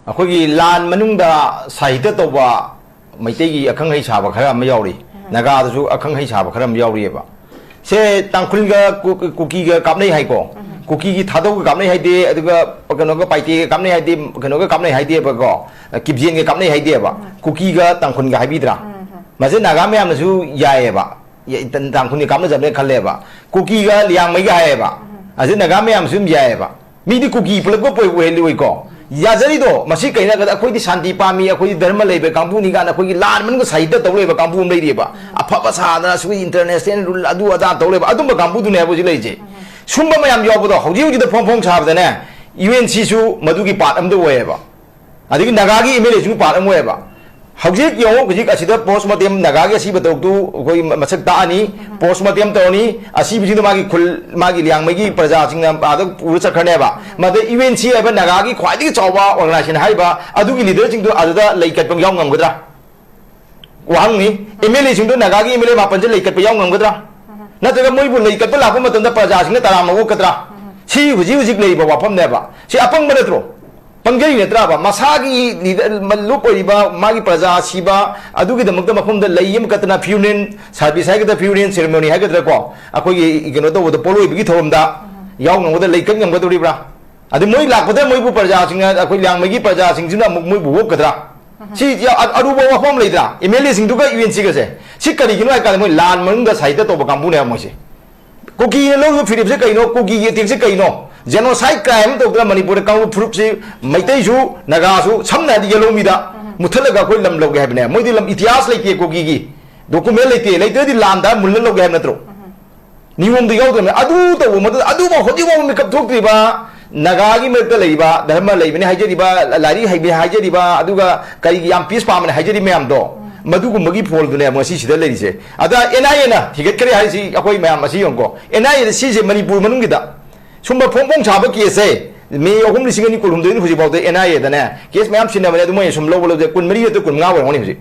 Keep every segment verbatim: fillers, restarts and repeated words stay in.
ꯑꯩꯈꯣꯏꯒꯤ ꯂꯥꯟ ꯃꯅꯨꯡꯗ ꯁꯥꯍꯤꯇ꯭ꯌ ꯇꯧꯕ ꯃꯩꯇꯩꯒꯤ ꯑꯈꯪ ꯑꯍꯩ ꯁꯥꯕ ꯈꯔ ꯑꯃ ꯌꯥꯎꯔꯤ, ꯅꯥꯒꯥꯗꯁꯨ ꯑꯈꯪ ꯑꯍꯩ ꯁꯥꯕ ꯈꯔ ꯑꯃ ꯌꯥꯎꯔꯤꯑꯕ꯫ ꯁꯦ ꯇꯥꯡꯈꯨꯜꯒ ꯀꯨ-, ꯀꯨꯀꯤꯒ ꯀꯥꯞꯅꯩ ꯍꯥꯏꯀꯣ, ꯀꯨꯀꯤꯒꯤ ꯊꯥꯗꯧꯒ ꯀꯥꯞꯅꯩ ꯍꯥꯏꯗꯦ, ꯑꯗꯨꯒ ꯀꯩꯅꯣꯒ ꯄꯥꯏꯇꯦꯒ ꯀꯥꯞꯅꯩ ꯍꯥꯏꯗꯦ, ꯀꯩꯅꯣꯒ ꯀꯥꯞꯅꯩ ꯍꯥꯏꯗꯦꯕꯀꯣ, ꯀꯤꯞꯖꯦꯟꯒ ꯀꯥꯞꯅꯩ ꯍꯥꯏꯗꯦꯕ, ꯀꯨꯀꯤꯒ ꯇꯥꯡꯈꯨꯜꯒ ꯍꯥꯏꯕꯤꯗ꯭ꯔꯥ? ꯃꯁꯤ ꯅꯥꯒꯥ ꯃꯌꯥꯝꯅꯁꯨ ꯌꯥꯏꯑꯕ, ꯌꯥ-, ꯇꯥꯡꯈꯨꯜꯒ ꯀꯥꯞꯅꯖꯕꯅꯦ ꯈꯜꯂꯦꯕ, ꯀꯨꯀꯤꯒ ꯂꯤꯌꯥꯡꯃꯩꯒ ꯍꯥꯏꯌꯦꯕ, ꯑꯁꯤ ꯅꯥꯒꯥ ꯃꯌꯥꯝꯁꯨ ꯑꯗꯨꯝ ꯌꯥꯏꯑꯕ꯫ ꯃꯤꯗꯤ ꯀꯨꯀꯤ ꯄꯨꯂꯞꯀ ꯄꯣꯏ ꯑꯣꯏꯍꯜꯂꯤ ꯑꯣꯏꯀꯣ꯫ ꯌꯥꯖꯔꯤꯗꯣ ꯃꯁꯤ ꯀꯩꯅꯣ ꯍꯥꯏꯔꯒꯗ ꯑꯩꯈꯣꯏꯗꯤ ꯁꯥꯟꯇꯤ ꯄꯥꯝꯃꯤ, ꯑꯩꯈꯣꯏꯗꯤ ꯙꯔꯃ ꯂꯩꯕ ꯀꯥꯡꯕꯨꯅꯤ ꯀꯥꯏꯅ ꯑꯩꯈꯣꯏꯒꯤ ꯂꯥꯟ ꯃꯅꯨꯡꯗ ꯁꯥꯍꯤꯇ꯭ꯌ ꯇꯧ ꯂꯩꯕ ꯀꯥꯡꯕꯨ ꯑꯃ ꯂꯩꯔꯤꯑꯕ꯫ ꯑꯐꯕ ꯁꯥꯗꯅ ꯁꯤꯒꯤ international rule ꯑꯗꯨ ꯑꯗꯥ ꯇꯧ ꯂꯩꯕ ꯑꯗꯨꯝꯕ ꯀꯥꯡꯕꯨꯗꯨꯅꯦ ꯍꯥꯏꯕ ꯍꯧꯖꯤꯛ ꯂꯩꯔꯤꯁꯦ꯫ ꯁꯨꯝꯕ ꯃꯌꯥꯝ ꯌꯥꯎꯕꯗꯣ ꯍꯧꯖꯤꯛ ꯍꯧꯖꯤꯛꯇ ꯐꯣꯡ ꯐꯣꯡ ꯁꯥꯕꯗꯅꯦ, ꯌꯨ ꯑꯦꯟ ꯁꯤꯁꯨ ꯃꯗꯨꯒꯤ part ꯑꯃꯗ ꯑꯣꯏꯌꯦꯕ꯫ ꯑꯗꯒꯤ ꯅꯥꯒꯥꯒꯤ ꯑꯦꯝ ꯑꯦꯜ ꯑꯦꯁꯤꯡꯁꯨ part ꯑꯃ ꯑꯣꯏꯌꯦꯕ꯫ ꯍꯧꯖꯤꯛ ꯌꯦꯡꯉꯨ, ꯍꯧꯖꯤꯛ ꯑꯁꯤꯗ post mortem ꯅꯥꯒꯥꯒꯤ ꯑꯁꯤꯕ ꯇꯧꯗꯨ ꯑꯩꯈꯣꯏ ꯃ-, ꯃꯁꯛ ꯇꯥꯛꯑꯅꯤ, post mortem ꯇꯧꯔꯅꯤ, ꯑꯁꯤꯕꯁꯤꯡꯗꯣ ꯃꯥꯒꯤ ꯈꯨꯜ, ꯃꯥꯒꯤ ꯂꯤꯌꯥꯡꯃꯩꯒꯤ ꯄ꯭ꯔꯖꯥꯁꯤꯡꯅ ꯑꯥꯗ ꯄꯨꯔ ꯆꯠꯈ꯭ꯔꯅꯦꯕ꯫ ꯃꯗ ꯌꯨ ꯑꯦꯟ ꯁꯤ ꯍꯥꯏꯕ ꯅꯥꯒꯥꯒꯤ ꯈ꯭ꯋꯥꯏꯗꯒꯤ ꯆꯥꯎꯕ organization ꯍꯥꯏꯔꯤꯕ ꯑꯗꯨꯒꯤ leaderꯁꯤꯡꯗꯨ ꯑꯗꯨꯗ ꯂꯩ ꯀꯠꯄ ꯌꯥꯎ ꯉꯝꯒꯗ꯭ꯔꯥ? ꯋꯥꯍꯪꯅꯤ꯫ ꯑꯦꯝ ꯑꯦꯜ ꯑꯦꯁꯤꯡꯗꯨ ꯅꯥꯒꯥꯒꯤ ꯑꯦꯝ ꯑꯦꯜ ꯑꯦ ꯃꯥꯄꯟꯁꯦ ꯂꯩ ꯀꯠꯄ ꯌꯥꯎ ꯉꯝꯒꯗ꯭ꯔꯥ? ꯅꯠꯇ꯭ꯔꯒ ꯃꯣꯏꯕꯨ ꯂꯩ ꯀꯠꯄ ꯂꯥꯛꯄ ꯃꯇꯝꯗ ꯄ꯭ꯔꯖꯥꯁꯤꯡꯅ ꯇꯔꯥꯝꯅ ꯑꯣꯛꯀꯗ꯭ꯔꯥ? ꯁꯤ ꯍꯧꯖꯤꯛ ꯍꯧꯖꯤꯛ ꯂꯩꯔꯤꯕ ꯋꯥꯐꯝꯅꯦꯕ꯫ ꯁꯤ ꯑꯄꯪꯕ ꯅꯠꯇ꯭ꯔꯣ? ꯄꯪꯖꯩ ꯅꯠꯇ꯭ꯔꯕ? ꯃꯁꯥꯒꯤ ꯂꯤꯗ-, ꯂꯨꯞ ꯑꯣꯏꯔꯤꯕ ꯃꯥꯒꯤ ꯄ꯭ꯔꯖꯥ ꯁꯤꯕ, ꯑꯗꯨꯒꯤꯗꯃꯛꯇ ꯃꯐꯝꯗ ꯂꯩ ꯑꯃ ꯀꯠꯇꯅ funeral service ꯍꯥꯏꯒꯗ꯭ꯔꯥ, funeral ceremony ꯍꯥꯏꯒꯗ꯭ꯔꯥ ꯀꯣ, ꯑꯩꯈꯣꯏꯒꯤ ꯀꯩꯅꯣ ꯇꯧꯕꯗ, ꯄꯣꯠꯂꯣꯏꯕꯒꯤ ꯊꯧꯔꯝꯗ ꯌꯥꯎ ꯉꯝꯒꯗ꯭ꯔꯥ, ꯂꯩ ꯀꯠ ꯉꯝꯒꯗꯧꯔꯤꯕ꯭ꯔꯥ? ꯑꯗꯨ ꯃꯣꯏ ꯂꯥꯛꯄꯗ ꯃꯣꯏꯕꯨ ꯄ꯭ꯔꯖꯥꯁꯤꯡꯅ, ꯑꯩꯈꯣꯏ ꯂꯤꯌꯥꯡꯃꯩꯒꯤ ꯄ꯭ꯔꯖꯥꯁꯤꯡꯁꯤꯅ ꯑꯃꯨꯛ ꯃꯣꯏꯕꯨ ꯑꯣꯛꯀꯗ꯭ꯔꯥ? ꯁꯤ ꯌꯥ-, ꯑ-, ꯑꯔꯨꯕ ꯋꯥꯐꯝ ꯑꯃ ꯂꯩꯗ꯭ꯔꯥ? ꯑꯦꯝ ꯑꯦꯜ ꯑꯦꯁꯤꯡꯗꯨꯒ ꯌꯨ ꯑꯦꯟ ꯁꯤꯒꯁꯦ꯫ ꯁꯤ ꯀꯔꯤꯒꯤꯅꯣ ꯍꯥꯏ ꯀꯥꯟꯗ ꯃꯣꯏ ꯂꯥꯟ ꯃꯅꯨꯡꯗ ꯁꯥꯍꯤꯇ꯭ꯌ ꯇꯧꯕ ꯀꯥꯡꯕꯨꯅꯦꯕ ꯃꯣꯏꯁꯦ꯫ ꯀꯨꯀꯤꯅ ꯂꯧꯔꯤꯕ ꯐꯤꯔꯦꯞꯁꯦ ꯀꯩꯅꯣ? ꯀꯨꯀꯤꯒꯤ attackꯁꯦ ꯀꯩꯅꯣ? Genocide crime ꯑꯃ ꯇꯧꯗꯅ ꯃꯅꯤꯄꯨꯔꯗ ꯀꯥꯡꯂꯨꯞ ꯐꯨꯔꯨꯞꯁꯤ, ꯃꯩꯇꯩꯁꯨ, ꯅꯥꯒꯥꯁꯨ, ꯁꯝꯅ ꯍꯥꯏꯔꯗꯤ ꯌꯦꯂꯧꯃꯤꯗ ꯃꯨꯠꯊꯠꯂꯒ ꯑꯩꯈꯣꯏ ꯂꯝ ꯂꯧꯒꯦ ꯍꯥꯏꯕꯅꯦ꯫ ꯃꯣꯏꯗꯤ ꯂꯝ ꯏꯇꯤꯍꯥꯁ ꯂꯩꯇꯦ ꯀꯨꯀꯤꯒꯤ, document ꯂꯩꯇꯦ, ꯂꯩꯇ꯭ꯔꯗꯤ ꯂꯥꯟꯗ ꯃꯨꯜꯂ ꯂꯧꯒꯦ ꯍꯥꯏꯕ ꯅꯠꯇ꯭ꯔꯣ? ꯅꯤꯌꯣꯝꯗꯨ ꯌꯥꯎꯗ꯭ꯔꯕꯅꯤ꯫ ꯑꯗꯨ ꯇꯧꯕ ꯃꯇꯝꯗ ꯑꯗꯨꯐꯥꯎ ꯍꯧꯖꯤꯛꯐꯥꯎ ꯃꯤꯀꯞ ꯊꯣꯛꯇ꯭ꯔꯤꯕ ꯅꯥꯒꯥꯒꯤ ꯃꯔꯛꯇ ꯂꯩꯔꯤꯕ ꯙꯔꯃ ꯂꯩꯕꯅꯤ ꯍꯥꯏꯖꯔꯤꯕ, ꯂꯥꯏꯔꯤꯛ ꯍꯩꯕꯅꯤ ꯍꯥꯏꯖꯔꯤꯕ, ꯑꯗꯨꯒ ꯀꯔꯤꯒꯤ ꯌꯥꯝ peace ꯄꯥꯝꯕꯅꯤ ꯍꯥꯏꯖꯔꯤꯕ ꯃꯌꯥꯝꯗꯣ, ꯃꯗꯨꯒꯨꯝꯕꯒꯤ ꯐꯣꯜꯗꯨꯅꯦ ꯉꯁꯤ ꯁꯤꯗ ꯂꯩꯔꯤꯁꯦ꯫ ꯑꯗ ꯑꯦꯟ ꯑꯥꯏ ꯑꯦꯅ ꯊꯤꯒꯠꯈ꯭ꯔꯦ ꯍꯥꯏꯁꯤ ꯑꯩꯈꯣꯏ ꯃꯌꯥꯝ ꯑꯁꯤ ꯌꯦꯡꯉꯨꯀꯣ꯫ ꯑꯦꯟ ꯑꯥꯏ ꯑꯦꯗ ꯁꯤꯁꯦ ꯃꯅꯤꯄꯨꯔ ꯃꯅꯨꯡꯒꯤꯗ ꯁꯨꯝꯕ ꯐꯣꯡ ꯐꯣꯡ ꯁꯥꯕ ꯀꯦꯁꯁꯦ ꯃꯦ ꯑꯍꯨꯝ ꯂꯤꯁꯤꯡ ꯑꯅꯤ ꯀꯨꯟꯍꯨꯝꯗꯣꯏꯗ ꯍꯧꯖꯤꯛꯐꯥꯎꯗ ꯑꯦꯟ ꯑꯥꯏ ꯑꯦꯗꯅꯦ ꯀꯦꯁ ꯃꯌꯥꯝ ꯁꯤꯟꯅꯕꯅꯦ, ꯑꯗꯨ ꯃꯣꯏꯅ ꯁꯨꯝ ꯂꯧꯕ ꯂꯧꯗꯦ꯫ ꯀꯨꯟꯃꯔꯤ ꯅꯠꯇ꯭ꯔ ꯀꯨꯟꯃꯉꯥ ꯑꯣꯏꯔꯝꯒꯅꯤ ꯍꯧꯖꯤꯛ꯫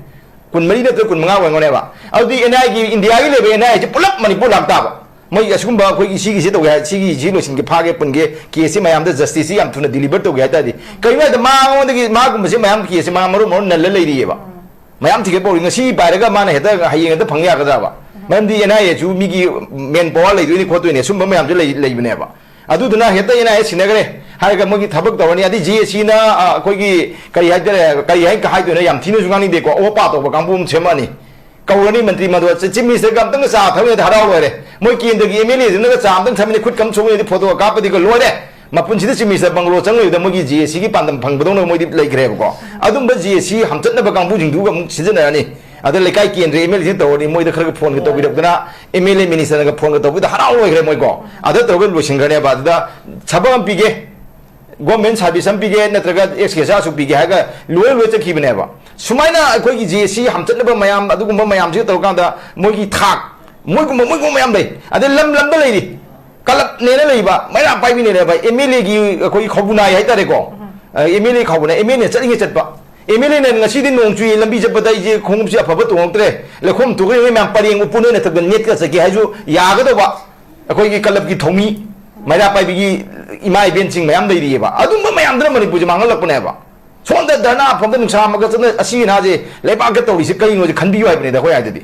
ꯀꯨꯟꯃꯔꯤ ꯅꯠꯇ꯭ꯔ ꯀꯨꯟꯃꯉꯥ ꯑꯣꯏꯔꯝꯒꯅꯦꯕ꯫ ꯑꯗꯨꯗꯤ ꯑꯦꯟ ꯑꯥꯏ ꯑꯦꯒꯤ, ꯏꯟꯗꯤꯌꯥꯒꯤ ꯂꯩꯕ ꯑꯦꯟ ꯑꯥꯏ ꯑꯦꯁꯤ ꯄꯨꯂꯞ ꯃꯅꯤꯄꯨꯔ ꯂꯥꯛ ꯇꯥꯕ꯫ ꯃꯣꯏ ꯑꯁꯤꯒꯨꯝꯕ ꯑꯩꯈꯣꯏꯒꯤ ꯁꯤꯒꯤꯁꯤ ꯇꯧꯒꯦ ꯍꯥꯏ, ꯁꯤꯒꯤꯁꯤ ꯂꯣꯏꯁꯤꯟꯒꯦ, ꯐꯥꯒꯦ ꯄꯨꯟꯒꯦ, ꯀꯦꯁꯁꯤ ꯃꯌꯥꯝꯗ ꯖꯁꯇꯤꯁꯁꯤ ꯌꯥꯝ ꯊꯨꯅ ꯗꯤꯂꯤꯚꯔ ꯇꯧꯒꯦ ꯍꯥꯏ ꯇꯥꯔꯗꯤ, ꯀꯩꯒꯤꯅꯣ ꯍꯥꯏꯗ ꯃꯉꯣꯟꯗꯒꯤ, ꯃꯥꯒꯨꯝꯕꯁꯤ ꯃꯌꯥꯝ ꯀꯦꯁꯁꯤ ꯃꯥ ꯃꯔꯨ ꯃꯔꯨ ꯅꯜꯂ ꯂꯩꯔꯤꯑꯕ꯫ ꯃꯌꯥꯝ ꯊꯤꯒꯠꯄ ꯍꯧꯔꯤ꯫ ꯉꯁꯤ ꯄꯥꯏꯔꯒ ꯃꯥꯅ ꯍꯦꯛꯇ ꯍꯌꯦꯡ ꯍꯦꯛꯇ ꯐꯪ ꯌꯥꯒꯗ꯭ꯔꯕ? ꯃꯔꯝꯗꯤ ꯑꯦꯟ ꯑꯥꯏ ꯑꯦꯁꯨ ꯃꯤꯒꯤ ꯃꯦꯟ ꯄꯋꯥꯔ ꯂꯩꯗꯣꯏꯅꯤ ꯈꯣꯠꯇꯣꯏꯅꯤ, ꯑꯁꯨꯝꯕ ꯃꯌꯥꯝꯁꯨ ꯂꯩ-, ꯂꯩꯕꯅꯦꯕ꯫ ꯑꯗꯨꯗꯨꯅ ꯍꯦꯛꯇ ꯑꯦꯟ ꯑꯥꯏ ꯑꯦ ꯁꯤꯟꯅꯈ꯭ꯔꯦ ꯍꯥꯏꯔꯒ ꯃꯣꯏꯒꯤ ꯊꯕꯛ ꯇꯧꯔꯅꯤ꯫ ꯑꯗꯩ ꯖꯤ ꯑꯦ ꯁꯤꯅ, ꯑ, ꯑꯩꯈꯣꯏꯒꯤ ꯀꯔꯤ ꯍꯥꯏꯇꯥꯔꯦ, ꯀꯔꯤ ꯍꯥꯏ-, ꯍꯥꯏꯗꯣꯏꯅꯣ, ꯌꯥꯝ ꯊꯤꯅꯁꯨ ꯉꯥꯡꯅꯤꯡꯗꯦꯀꯣ, ꯑꯣꯄꯥ ꯇꯧꯕ ꯀꯥꯡꯕꯨ ꯑꯃ ꯁꯦꯝꯃꯛꯑꯅꯤ꯫ ꯀꯧꯔꯅꯤ ꯃꯟꯇ꯭ꯔꯤ ꯃꯟꯗꯣꯜ, ꯆꯤ-, ꯆꯤꯐ ꯃꯤꯅꯤꯁꯇꯔꯒ ꯑꯝꯇꯪꯒ ꯆꯥ ꯊꯛꯃꯤꯟꯅꯗ ꯍꯔꯥꯎ ꯂꯣꯏꯔꯦ꯫ ꯃꯣꯏ ꯀꯦꯟꯗ꯭ꯔꯒꯤ ꯑꯦꯝ ꯑꯦꯜ ꯑꯦꯁꯤꯡꯅꯒ ꯆꯥ ꯑꯝꯇꯪ ꯊꯛꯃꯤꯟꯅ ꯈꯨꯠ ꯀꯝ ꯁꯣꯛꯃꯤꯟꯅꯗꯤ ꯐꯣꯇꯣ ꯀꯥꯞꯄꯗꯤꯒ ꯂꯣꯏꯔꯦ꯫ ꯃꯄꯨꯟꯁꯤꯗ ꯆꯤꯐ ꯃꯤꯅꯤꯁꯇꯔ ꯕꯪꯒꯂꯣ ꯆꯪꯂꯣꯏꯕꯗ ꯃꯣꯏꯒꯤ ꯖꯤ ꯑꯦ ꯁꯤꯒꯤ ꯄꯥꯟꯗꯝ ꯐꯪꯕꯗꯧꯅ ꯃꯣꯏꯗꯤ ꯂꯩꯈ꯭ꯔꯦꯕꯀꯣ꯫ ꯑꯗꯨꯝꯕ ꯖꯤ ꯑꯦ ꯁꯤ ꯍꯝꯆꯠꯅꯕ ꯀꯥꯡꯕꯨꯁꯤꯡꯗꯨꯒ ꯑꯃꯨꯛ ꯁꯤꯖꯤꯟꯅꯔꯅꯤ꯫ ꯑꯗ ꯂꯩꯀꯥꯏ ꯀꯦꯟꯗ꯭ꯔ ꯑꯦꯝ ꯑꯦꯜ ꯑꯦꯁꯤꯅ ꯇꯧꯔꯅꯤ, ꯃꯣꯏꯗ ꯈꯔꯒ ꯐꯣꯟꯒ ꯇꯧꯕꯤꯔꯛꯇꯅ, ꯑꯦꯝ ꯑꯦꯜ ꯑꯦ ꯃꯤꯅꯤꯁꯇꯔꯅꯒ ꯐꯣꯟꯒ ꯇꯧꯕꯤꯗ ꯍꯔꯥꯎ ꯂꯣꯏꯈ꯭ꯔꯦ ꯃꯣꯏꯀꯣ꯫ ꯑꯗ ꯇꯧꯔꯒ ꯂꯣꯏꯁꯤꯟꯈ꯭ꯔꯅꯦꯕ꯫ ꯑꯗꯨꯗ ꯊꯕꯛ ꯑꯃ ꯄꯤꯒꯦ, ꯒꯣꯔꯃꯦꯟ ꯁꯥꯔꯚꯤꯁ ꯑꯃ ꯄꯤꯒꯦ, ꯅꯠꯇ꯭ꯔꯒ ꯑꯦꯛꯁ ꯒ꯭ꯔꯦꯁꯤꯌꯥꯁꯨ ꯄꯤꯒꯦ ꯍꯥꯏꯔꯒ ꯂꯣꯏ ꯂꯣꯏ ꯆꯠꯈꯤꯕꯅꯦꯕ꯫ ꯁꯨꯃꯥꯏꯅ ꯑꯩꯈꯣꯏꯒꯤ ꯖꯤ ꯑꯦ ꯁꯤ ꯍꯝꯆꯠꯅꯕ ꯃꯌꯥꯝ, ꯑꯗꯨꯒꯨꯝꯕ ꯃꯌꯥꯝꯁꯤꯒ ꯇꯧꯔꯀꯥꯟꯗ ꯃꯣꯏꯒꯤ ꯊꯥꯛ, ꯃꯣꯏꯒꯨꯝꯕ, ꯃꯣꯏꯒꯨꯝꯕ ꯃꯌꯥꯝ ꯂꯩ꯫ ꯑꯗꯩ ꯂꯝ ꯂꯝꯗ ꯂꯩꯔꯤ, ꯀꯂꯕꯅꯦꯅ ꯂꯩꯕ, ꯃꯩꯔꯥ ꯄꯥꯏꯕꯤꯅꯦꯅ ꯂꯩꯕ, ꯑꯦꯝ ꯑꯦꯜ ꯑꯦꯒꯤ ꯑꯩꯈꯣꯏꯒꯤ ꯈꯧꯕꯨꯅꯥꯏ ꯍꯥꯏꯇꯥꯔꯦꯀꯣ꯫ ꯑꯦꯝ ꯑꯦꯜ ꯑꯦ ꯈꯧꯕꯨꯅꯥꯏ, ꯑꯦꯝ ꯑꯦꯜ ꯑꯦꯅ ꯆꯠꯂꯤꯉꯩ ꯆꯠꯄ, ꯑꯦꯝ ꯑꯦꯜ ꯑꯦꯅ ꯉꯁꯤꯗꯤ ꯅꯣꯡ ꯆꯨꯏ, ꯂꯝꯕꯤ ꯆꯠꯄꯗ ꯑꯩꯁꯦ ꯈꯣꯡꯎꯞꯁꯦ ꯑꯐꯕ ꯇꯣꯡꯉꯛꯇ꯭ꯔꯦ, ꯂꯩꯈꯣꯝ ꯊꯣꯛꯈ꯭ꯔꯦ, ꯃꯌꯥꯝ ꯄꯔꯦꯡ ꯎꯞꯄꯨ ꯅꯣꯏꯅ ꯊꯛꯇ ꯅꯦꯠꯀ ꯆꯠꯀꯦ ꯍꯥꯏꯁꯨ ꯌꯥꯒꯗꯧꯕ꯫ ꯑꯩꯈꯣꯏꯒꯤ ꯀꯂꯕꯀꯤ ꯊꯧꯃꯤ, ꯃꯩꯔꯥ ꯄꯥꯏꯕꯤꯒꯤ ꯏꯃꯥ ꯏꯕꯦꯟꯁꯤꯡ ꯃꯌꯥꯝ ꯂꯩꯔꯤꯑꯕ꯫ ꯑꯗꯨꯝꯕ ꯃꯌꯥꯝꯗꯨꯅ ꯃꯅꯤꯄꯨꯔꯁꯦ ꯃꯥꯡꯍꯜꯂꯛꯄꯅꯦꯕ꯫ ꯁꯣꯝꯗ ꯙꯔꯅꯥ ꯐꯝꯗ ꯅꯨꯡꯁꯥ ꯑꯃꯒ ꯆꯠꯅ ꯑꯁꯤ ꯑꯅꯥꯁꯦ ꯂꯩꯕꯥꯛꯇ ꯇꯧꯔꯤꯁꯦ ꯀꯩꯅꯣꯁꯦ ꯈꯟꯕꯤꯌꯨ ꯍꯥꯏꯕꯅꯤꯗ ꯑꯩꯈꯣꯏ ꯍꯥꯏꯗꯗꯤ꯫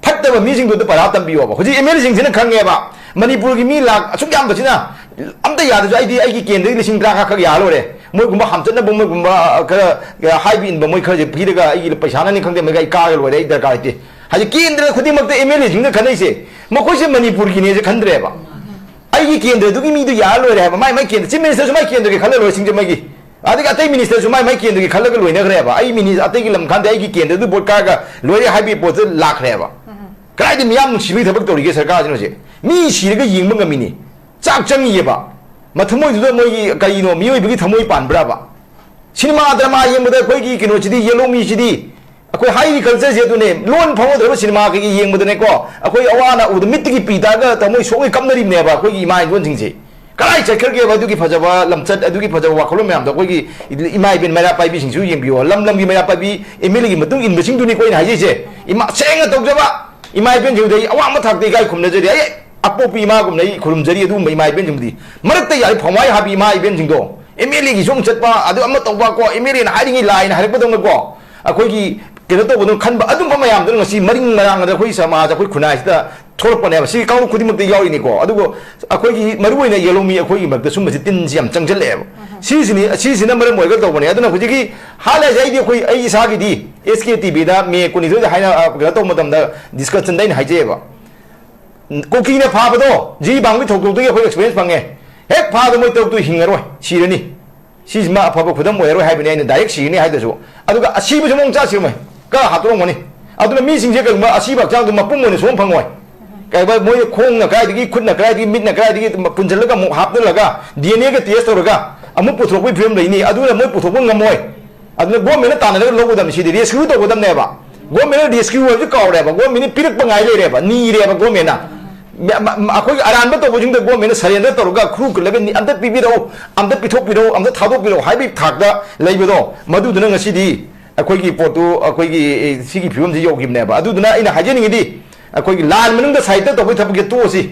ꯐꯠꯇꯕ ꯃꯤꯁꯤꯡꯗꯨꯗ ꯄꯔꯥ ꯇꯝꯕꯤꯌꯣꯕ꯫ ꯍꯧꯖꯤꯛ ꯑꯦꯝ ꯑꯦꯜ ꯑꯦꯁꯤꯡꯁꯤꯅ ꯈꯪꯉꯦꯕ, ꯃꯅꯤꯄꯨꯔꯒꯤ ꯃꯤ ꯂꯥꯛ ꯑꯁꯨꯛ ꯌꯥꯝꯕꯁꯤꯅ ꯑꯝꯇ ꯌꯥꯗ꯭ꯔꯁꯨ ꯑꯩꯗꯤ ꯑꯩꯒꯤ ꯀꯦꯟꯗ꯭ꯔꯒꯤ ꯂꯤꯁꯤꯡ ꯇꯔꯥ ꯈꯛ ꯌꯥ ꯂꯣꯏꯔꯦ꯫ ꯃꯣꯏꯒꯨꯝꯕ ꯍꯥꯝꯆꯠꯅꯕ, ꯃꯣꯏꯒꯨꯝꯕ ꯈꯔ ꯍꯥꯏꯕ ꯏꯟꯕ ꯃꯣꯏ ꯈꯔꯁꯦ ꯄꯤꯔꯒ ꯑꯩꯒꯤ ꯄꯩꯁꯥꯅꯅꯤ ꯈꯪꯗꯦ, ꯃꯣꯏꯒ ꯑꯩ ꯀꯥꯔꯒ ꯂꯣꯏꯔꯦ, ꯑꯩ ꯗꯔꯀꯥꯔ ꯂꯩꯇꯦ꯫ ꯍꯧꯖꯤꯛ ꯀꯦꯟꯗ꯭ꯔ ꯈꯨꯗꯤꯡꯃꯛꯇ ꯑꯦꯝ ꯑꯦꯜ ꯑꯦꯁꯤꯡꯅ ꯈꯟꯅꯩꯁꯦ, ꯃꯈꯣꯏꯁꯦ ꯃꯅꯤꯄꯨꯔꯒꯤꯅꯦꯁꯦ ꯈꯟꯗ꯭ꯔꯦꯕ꯫ ꯑꯩꯒꯤ ꯀꯦꯟꯗ꯭ꯔꯗꯨꯒꯤ ꯃꯤꯗꯨ ꯌꯥꯔ ꯂꯣꯏꯔꯦ ꯍꯥꯏꯕ꯫ ꯃꯥꯏ ꯃꯥꯏ ꯀꯦꯟꯗ꯭ꯔ, ꯆꯤꯐ ꯃꯤꯅꯤꯁꯇꯔꯁꯨ ꯃꯥꯏ ꯀꯦꯟꯗ꯭ꯔꯒꯤ ꯈꯜꯂ ꯂꯣꯏꯔꯦ ꯁꯤꯡꯖꯃꯩꯒꯤ꯫ ꯑꯗꯒꯤ ꯑꯇꯩ ꯃꯤꯅꯤꯁꯇꯔꯁꯨ ꯃꯥꯏ ꯃꯥꯏ ꯀꯦꯟꯗ꯭ꯔꯒꯤ ꯈꯜꯂꯒ ꯂꯣꯏꯅꯈ꯭ꯔꯦꯕ꯫ ꯑꯩ ꯃꯤꯅꯤ-, ꯑꯇꯩꯒꯤ ꯂꯝ ꯈꯟꯗꯦ, ꯑꯩꯒꯤ ꯀꯦꯟꯗ꯭ꯔꯗꯨ ꯚꯣꯠ ꯀꯥꯔꯒ ꯂꯣꯏꯔꯦ ꯍꯥꯏꯕꯒꯤ ꯄꯣꯠꯇꯨ ꯂꯥꯛꯈ꯭ꯔꯦꯕ꯫ ꯀꯗꯥꯏꯗ ꯃꯤꯌꯥꯝ ꯅꯨꯡꯁꯤꯕꯒꯤ ꯊꯕꯛ ꯇꯧꯔꯤꯒꯦ ꯁꯔꯀꯥꯔꯁꯤꯅ ꯍꯧꯖꯤꯛ? ꯃꯤ ꯁꯤꯔꯒ ꯌꯦꯡꯕ ꯉꯝꯃꯤꯅꯤ꯫ ꯆꯥꯛ ꯆꯪꯉꯤꯑꯕ꯫ ꯃꯊꯃꯣꯏꯗꯨꯗ ꯃꯣꯏꯒꯤ ꯀꯔꯤꯅꯣ, ꯃꯤꯑꯣꯏꯕꯒꯤ ꯊꯃꯣꯏ ꯄꯥꯟꯕ꯭ꯔꯕ? ꯁꯤꯅꯦꯃꯥ ꯗ꯭ꯔꯃꯥ ꯌꯦꯡꯕꯗ ꯑꯩꯈꯣꯏꯒꯤ ꯀꯩꯅꯣꯁꯤꯗꯤ, ꯌꯦꯂꯣꯃꯤꯁꯤꯗꯤ, ꯑꯩꯈꯣꯏ ꯍꯥꯏꯔꯤ ꯀꯜꯆꯔꯁꯦ ꯑꯗꯨꯅꯦ, ꯂꯣꯟ ꯐꯥꯎꯅꯗ꯭ꯔꯕ ꯁꯤꯅꯦꯃꯥ ꯀꯩꯀꯩ ꯌꯦꯡꯕꯗꯅꯦꯀꯣ, ꯑꯩꯈꯣꯏ ꯑꯋꯥ ꯑꯅꯥ ꯎꯕꯗ ꯃꯤꯠꯇꯒꯤ ꯄꯤ ꯇꯥꯔꯒ ꯊꯃꯣꯏ ꯁꯣꯛꯅ ꯀꯞꯅꯔꯤꯕꯅꯦꯕ ꯑꯩꯈꯣꯏꯒꯤ ꯏꯃꯥ ꯏꯔꯣꯟꯁꯤꯡꯁꯦ꯫ ꯀꯗꯥꯏ ꯆꯠꯈ꯭ꯔꯒꯦꯕ ꯑꯗꯨꯒꯤ ꯐꯖꯕ ꯂꯝꯆꯠ, ꯑꯗꯨꯒꯤ ꯐꯖꯕ ꯋꯥꯈꯜꯂꯣꯟ ꯃꯌꯥꯝꯗꯣ? ꯑꯩꯈꯣꯏꯒꯤ ꯏꯃꯥ ꯏꯕꯦꯟ ꯃꯩꯔꯥ ꯄꯥꯏꯕꯤꯁꯤꯡꯁꯨ ꯌꯦꯡꯕꯤꯌꯣ, ꯂꯝ ꯂꯝꯒꯤ ꯃꯩꯔꯥ ꯄꯥꯏꯕꯤ ꯑꯦꯝ ꯑꯦꯜ ꯑꯦꯒꯤ ꯃꯇꯨꯡ ꯏꯟꯕꯁꯤꯡꯗꯨꯅꯤꯀꯣ ꯑꯩꯅ ꯍꯥꯏꯖꯩꯁꯦ꯫ ꯏꯃꯥ ꯁꯦꯡꯅ ꯇꯧꯖꯕ ꯏꯃꯥ ꯏꯕꯦꯟꯁꯤꯡꯗ ꯑꯩ ꯑꯋꯥꯡꯕ ꯊꯥꯛꯇ ꯏꯀꯥꯏ ꯈꯨꯝꯅꯖꯔꯤ꯫ ꯑꯩ ꯑꯄꯣꯛꯄꯤ ꯏꯃꯥꯒꯨꯝꯅ ꯑꯩ ꯈꯨꯔꯨꯝꯖꯔꯤ ꯑꯗꯨꯒꯨꯝꯕ ꯏꯃꯥ ꯏꯕꯦꯟꯁꯤꯡꯕꯨꯗꯤ꯫ ꯃꯔꯛꯇ ꯌꯥꯔꯦ ꯐꯧꯃꯥꯏ ꯍꯥꯕꯤ ꯏꯃꯥ ꯏꯕꯦꯟꯁꯤꯡꯗꯣ, ꯑꯦꯝ ꯑꯦꯜ ꯑꯦꯒꯤꯁꯨ ꯑꯃꯨꯛ ꯆꯠꯄ, ꯑꯗꯨ ꯑꯃ ꯇꯧꯕ ꯀꯣ, ꯑꯦꯝ ꯑꯦꯜ ꯑꯦꯅ ꯍꯥꯏꯔꯤꯉꯩ ꯂꯥꯏꯅ ꯍꯥꯏꯔꯛꯄꯗꯧꯅꯀꯣ, ꯑꯩꯈꯣꯏꯒꯤ ꯀꯩꯅꯣ ꯇꯧꯕꯗꯣ ꯈꯟꯕ, ꯑꯗꯨꯝꯕ ꯃꯌꯥꯝꯗꯨꯅ ꯉꯁꯤ ꯃꯔꯤꯡ ꯃꯔꯥꯡꯗ ꯑꯩꯈꯣꯏ ꯁꯃꯥꯖ, ꯑꯩꯈꯣꯏ ꯈꯨꯟꯅꯥꯏꯁꯤꯗ ꯊꯣꯛꯂꯛꯄꯅꯦꯕ꯫ ꯁꯤ ꯀꯥꯡꯂꯨꯞ ꯈꯨꯗꯤꯡꯃꯛꯇ ꯌꯥꯎꯔꯤꯅꯤꯀꯣ꯫ ꯑꯗꯨꯕꯨ ꯑꯩꯈꯣꯏꯒꯤ ꯃꯔꯨꯑꯣꯏꯅ ꯌꯦꯂꯣꯃꯤ ꯑꯩꯈꯣꯏꯒꯤ ꯃꯔꯛꯇ ꯁꯨꯝꯕꯁꯤ ꯇꯤꯟꯁꯤ ꯌꯥꯝ ꯆꯪꯁꯤꯜꯂꯛꯑꯦꯕ꯫ ꯁꯤꯁꯤꯅꯤ, ꯁꯤꯁꯤꯅ ꯃꯔꯝ ꯑꯣꯏꯔꯒ ꯇꯧꯕꯅꯦ꯫ ꯑꯗꯨꯅ ꯍꯧꯖꯤꯛꯀꯤ ꯍꯥꯠꯂꯦ ꯍꯥꯏꯁꯦ ꯑꯩꯗꯤ ꯑꯩꯈꯣꯏ, ꯑꯩ ꯏꯁꯥꯒꯤꯗꯤ ꯑꯦꯁ ꯀꯦ ꯇꯤ ꯚꯤꯗ ꯃꯦ ꯀꯨꯟꯅꯤꯊꯣꯏꯗ ꯍꯥꯏꯅ, ꯑ, ꯀꯩꯅꯣ ꯇꯧꯕ ꯃꯇꯝꯗ ꯗꯤꯁꯀꯁꯟꯗ ꯑꯩꯅ ꯍꯥꯏꯖꯩꯑꯕ꯫ ꯀꯨꯀꯤꯅ ꯐꯥꯕꯗꯣ, ꯖꯤ ꯕꯥꯡꯒꯤ ꯊꯧꯗꯣꯛꯇꯒꯤ ꯑꯩꯈꯣꯏ ꯑꯦꯛꯁꯄꯤꯔꯤꯌꯦꯟꯁ ꯐꯪꯉꯦ꯫ ꯍꯦꯛ ꯐꯥꯕꯗ ꯃꯣꯏ ꯇꯔꯨꯛꯇꯨ ꯍꯤꯡꯉꯔꯣꯏ, ꯁꯤꯔꯅꯤ꯫ ꯁꯤꯁꯤꯃ ꯑꯐꯕ ꯈꯨꯗꯝ ꯑꯣꯏꯔꯔꯣꯏ ꯍꯥꯏꯕꯅꯤ ꯑꯩꯅ ꯗꯥꯏꯔꯦꯛ ꯁꯤꯔꯅꯤ ꯍꯥꯏꯗ꯭ꯔꯁꯨ꯫ ꯑꯗꯨꯒ ꯑꯁꯤꯕꯁꯨ ꯃꯑꯣꯡ ꯆꯥ ꯁꯤꯔꯝꯃꯣꯏ, ꯀ ꯍꯥꯠꯇꯣꯛꯂꯝꯒꯅꯤ꯫ ꯑꯗꯨꯅ ꯃꯤꯁꯤꯡꯁꯦ ꯀꯩꯒꯨꯝꯕ ꯑꯁꯤꯕ ꯍꯛꯆꯥꯡꯗꯨ ꯃꯄꯨꯝ ꯑꯣꯏꯅ ꯁꯣꯛ ꯐꯪꯉꯣꯏ꯫ ꯀꯩꯒꯨꯝꯕ ꯃꯣꯏ ꯈꯣꯡꯅ ꯀꯗꯥꯏꯗꯒꯤ, ꯈꯨꯠꯅ ꯀꯗꯥꯏꯗꯒꯤ, ꯃꯤꯠꯅ ꯀꯗꯥꯏꯗꯒꯤ ꯄꯨꯟꯁꯤꯜꯂꯒ ꯑꯃꯨꯛ ꯍꯥꯞꯆꯤꯜꯂꯒ ꯗꯤ ꯑꯦꯟ ꯑꯦꯒ ꯇꯦꯁ ꯇꯧꯔꯒ ꯑꯃꯨꯛ ꯄꯨꯊꯣꯔꯛꯄꯒꯤ ꯐꯤꯕꯝ ꯂꯩꯅꯤ꯫ ꯑꯗꯨꯅ ꯃꯣꯏ ꯄꯨꯊꯣꯛꯄ ꯉꯝꯃꯣꯏ꯫ ꯑꯗꯨꯅ ꯒꯣꯔꯃꯦꯟꯅ ꯇꯥꯟꯅꯔꯒ ꯂꯧꯒꯗꯕꯅꯤ, ꯁꯤꯗꯤ ꯔꯦꯁꯀ꯭ꯌꯨ ꯇꯧꯒꯗꯕꯅꯦꯕ꯫ ꯒꯣꯔꯃꯦꯟꯅ ꯔꯦꯁꯀ꯭ꯌꯨ ꯍꯥꯏꯕꯁꯤ ꯀꯥꯎꯔꯦꯕ, ꯒꯣꯔꯃꯦꯟꯅ ꯄꯤꯔꯛꯄ ꯉꯥꯏ ꯂꯩꯔꯦꯕ, ꯅꯤꯔꯦꯕ ꯒꯣꯔꯃꯦꯟꯅ꯫ ꯃ-, ꯃ-, ꯑꯩꯈꯣꯏꯒꯤ ꯑꯔꯥꯟꯕ ꯇꯧꯕꯁꯤꯡꯗ ꯒꯣꯔꯃꯦꯟꯅ ꯁꯔꯦꯟꯗꯔ ꯇꯧꯔꯒ ꯈꯨꯔꯨ ꯈꯨꯜꯂꯒ ꯅꯤ-, "ꯑꯝꯇ ꯄꯤꯕꯤꯔꯛꯎ, ꯑꯝꯇ ꯄꯤꯊꯣꯛꯄꯤꯔꯛꯎ, ꯑꯝꯇ ꯊꯥꯗꯣꯛꯄꯤꯔꯛꯎ" ꯍꯥꯏꯕꯒꯤ ꯊꯥꯛꯇ ꯂꯩꯕꯗꯣ, ꯃꯗꯨꯗꯨꯅ ꯉꯁꯤꯗꯤ ꯑꯩꯈꯣꯏꯒꯤ ꯄꯣꯠꯇꯨ, ꯑꯩꯈꯣꯏꯒꯤ, ꯑꯦ, ꯁꯤꯒꯤ ꯐꯤꯕꯝꯁꯤ ꯌꯧꯈꯤꯕꯅꯦꯕ꯫ ꯑꯗꯨꯗꯨꯅ ꯑꯩꯅ ꯍꯥꯏꯖꯅꯤꯡꯉꯤꯗꯤ, ꯑꯩꯈꯣꯏꯒꯤ ꯂꯥꯟ ꯃꯅꯨꯡꯗ ꯁꯥꯍꯤꯇ꯭ꯌ ꯇꯧꯕꯒꯤ ꯊꯕꯛꯁꯦ ꯇꯣꯛꯑꯁꯤ꯫